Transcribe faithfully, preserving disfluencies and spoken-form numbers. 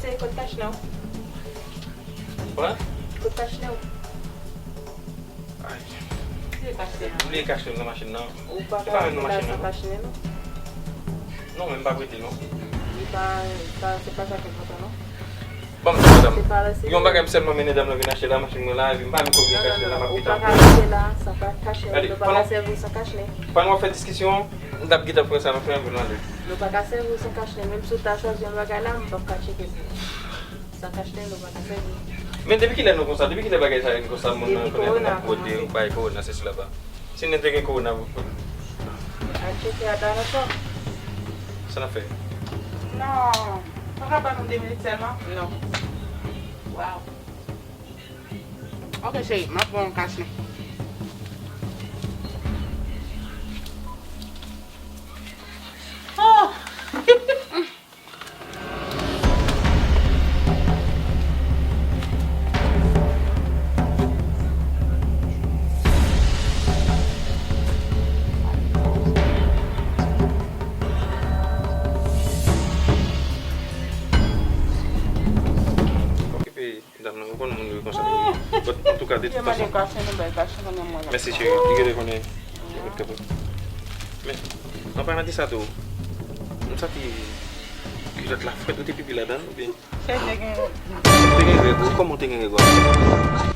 Se kot kachnen w? Wè? Kot kachnen w? Ay, Se kachnen m bliye kachnen nan machin nan. Ou pa Se pa ka menm nan rete la machin san nan. kachnen non. Non, men m pa prete non. Li pa, pa, se pa sa ki enpòtan non. Ban m di madanm. Se pa la se. Yon bagay m sèlman mennen dam nan vin achte la, machin mwen la, epi m pa menm konn kachnen la, m ap Ou pita pa ka ankò. rete la san pa kachnen. Gade, Nou pa pandan- ka sèvi w san kachnen. Pandan w ap fè diskisyon, m t ap gentan pran sa nan fè an vin ale. Nou pa ka sèvi w san kachnen. Menm si w ta chwazi yon bagay la, m p ap ka tcheke pou ou. San kachnen, nou pa ka sèvi. Men depi kilè nou konsa? Depi kilè bagay sa vin konsa? Moun nan Depi konnen moun korona ap bwode, kòmanse. Bay korona, sesi laba. Si nou te gen korona, Al tcheke a Dana Trump. Sa n ap fè? Non, pa ka ban nou de minit sèlman? Non. Waw. Ok, cheri, m ap ba w yon kachnen. Oh! Okipe dam nan, ou konn moun yo konsa. But antouka, de tout fason. Mèsi, cheri. Li genlè konnen. Men, an palan de sa tou, m santi kilòt la frèt, ou te pipi ladan l, oubyen? Cheri, te gen Te gen règ ou? Kòman w te gen règ ou?